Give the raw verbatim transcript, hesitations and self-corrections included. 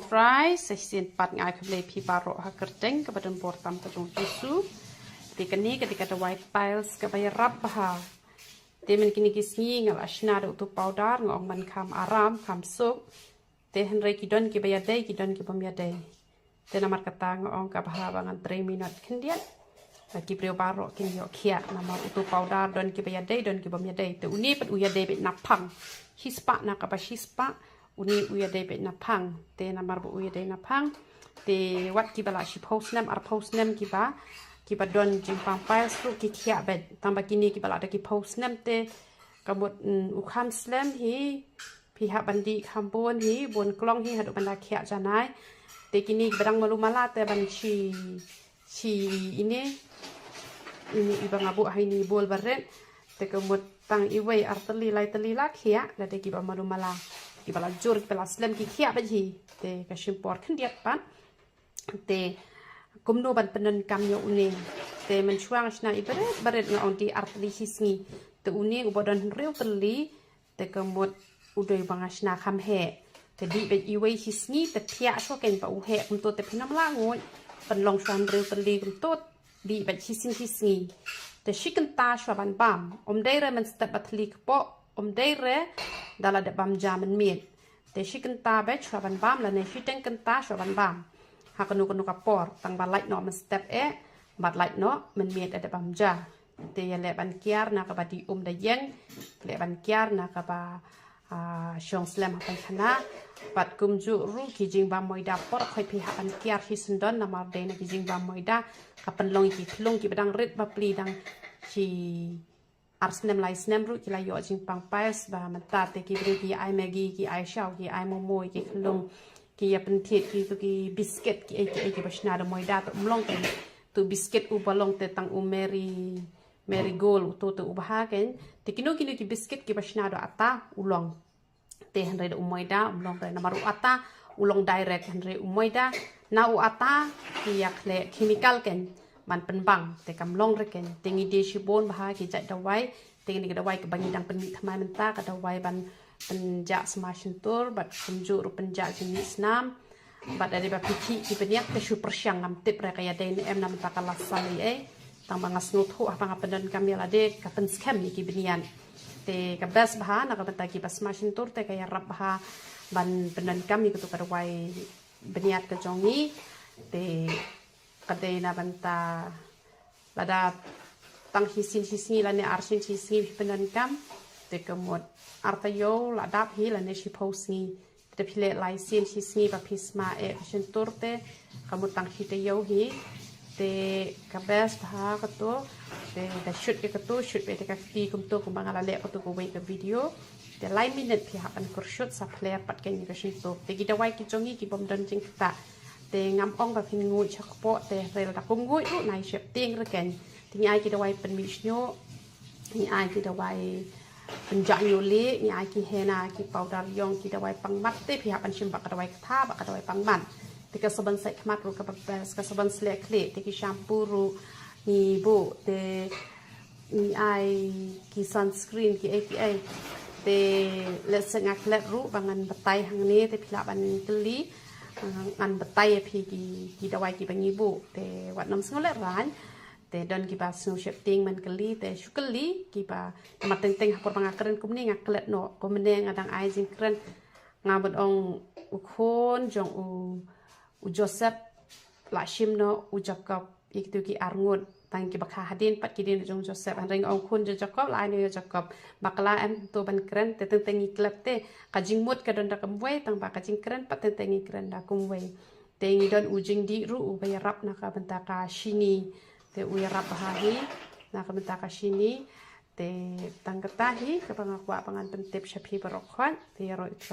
Fry, sa shisien pat nga ai khublei phi baroh ha kyrteng kaba donbor tam ka jong u Jisu. Te kane ka dei ka dawai piles kaba ïarap bha. Te man kine ki sngi nga la shna da utu u powder, nga ong ban kham aram, kham suk. Te hynrei ki don kiba ïadei, ki don ki bym ïadei. Te namar kata nga ong ka bha ba ngan trei minot khyndiat. Ba ki briew baroh kin ïoh khiah namar utu u powder don kiba ïadei, don ki bym ïadei. Te une pat u ïadei beit naphang. Shispah na kaba shispah, une u ïadei beit naphang. Te namar ba u ïadei naphang, te wat kiba la shiphew snem, arphew snem kiba, kiba don jingpang piles ruh ki khiah beit. Tangba kine kiba la da ki phew snem te ka mut, mm, u kham slem hi, phi hap ban dih kham bun hi, bun klong hi haduh ban da khiah janai. Te kine kiba dang malu mala te ban shi, shi ine, ine iba nga buh ha ine i bowl ba rit. Te ka mut tang iwei, ar tylli, lai tylli la khiah, lada kiba malu mala, kiba la jur, kiba la slem ki khiah beit hi. Te ka shim por khyndiat pat. Te kumno ban pyndonkam ïa une. Te mynshuwa nga shna i barit barit, nga ong dih ar tylli shi sngi. Te une uba don hynriew tylli, te ka mut u dei ba nga shna kham heh. Te dih beit iwei shi sngi, te thiah shuwa kein ba u heh kumto, te phin ym lah nguid. Pynlong shuwa hynriew tylli kumto, dih beit shisien shi sngi. Te shi kynta shuwa ban bam. Ym dei re mynstep ba thylli kpoh, ym dei re da la dep bam ja mynmiet. Te shi kynta beit shuwa ban bam lane shiteng kynta shuwa ban bam. Ha kano kano ka por, tang ba lait noh mynstep eh, bad lait noh mynmiet eh da bam ja. Te ïa leh ban kiar na kaba dih um da ïeng, leh ban kiar na kaba, ah, shong slem ha paikana. Bad kumjuh ruh ki jingbam moida por khoit phi hap ban kiar hi syndon namar dei na ki jingbam moida ka pynlong ïa ki khlung kiba dang rit bapli, dang shi ar snem lai snem ruh ki la ïoh jingpang piles. Ba mynta te ki briew ki ai Maggi, ki ai shaw, ki ai momo ïa ki khlung, ki ïa pynthied kitu ki biscuit, ki ei ki ei kiba shna da moida, te um long kein. Tu biscuit uba long te tang u Mary, Marigold, utu te u bha kein. Te kino kino ki biscuit kiba shna da atta u long. Te hynrei da u moida um long re namar u atta u long direct, hynrei u moida na u atta ki ïa khleh chemical kein ban pynbang, te kam long re kein. Te ngi die shibun bha ki jait dawai. Te kane ka dawai kaba ngi dang pynmih thymmai mynta, ka dawai ban pynjah sma shyntur bad kumjuh ruh pynjah jingmih snam. Bad lada ba phi khih ki bniat te shu pyrshang, ngam tip re ka ïadei ne em, namar ka la sali eh. Tang ba nga sngewthuh haba nga pyndonkam ïa lade ka pynskhem ïa ki bniat. Te ka best bha na ka bynta kiba sma shyntur te ka ïarap bha ban pyndonkam ïa katu ka dawai bniat ka jong ngi. Te ka dei na bynta lada tang shisien shi sngi lane arsien shi sngi phi pyndonkam, te ka mut ar taïew la dap hi lane shiphew sngi. Te phi leh lai sien shi sngi ba phi sma eh ka shyntur te ka mut tang shi taïew hi. Te ka best bha katu. Te da shoot ïa katu, shoot beit ïa ka kti kumtu kumba nga la leh katu kawei ka video. Te lai minit phi hap ban kyrshoot sa phler pat kein ïa ka shyntur. Te ki dawai ki jong ngi ki bym don jingktah. Te ngam ong ba phin nguid sha kpoh, te hynrei lada kum nguid ruh nai sheptieng re kein. Te ngi ai ki dawai pynmih shñiuh, ngi ai ki dawai pynjah ñiuh lieh, ngi ai ki henna, ki powder ïong, ki dawai pang mat, te phi hap ban shim bad ka dawai ktha bad ka dawai pang mat. Te ka sabon sait khmat ruh kaba best, ka sabon sleh khlieh, te ki shampoo ruh ngi buh, te ngi ai ki sunscreen, ki ei ki ei. Te lehse nga klet ruh ba ngan batai hangne, te phi lah ban kylli, ah, ngan batai ïa phi ki, ki dawai kiba ngi buh. Te wat nym sngew lehraiñ. Te don kiba sngew sheptieng ban kylli, te shu kylli kiba, namar teng teng ha por ba nga kren kumne nga klet noh. Kumne nga dang ai jingkren, nga mut ong u khun jong u, u Joseph la shim noh u Jakob ïa kitu ki arngut. Tang kiba kha hadien pat ki dei jong u Joseph, hynrei nga ong khun jong u Jakob la ai noh ïa u Jakob. Bakla em to ban kren, te teng teng ngi klet te ka jingmut ka don da kumwei, tang ba ka jingkren pat teng teng ngi kren da kumwei. Te ngi don u jingdih ruh uba ïarap na ka bynta ka shini. Te u ïarap bha hi na ka bynta ka shini. Te tang kata hi kaba nga kwah ba ngan pyntip sha phi baroh khoit. Te ïaroh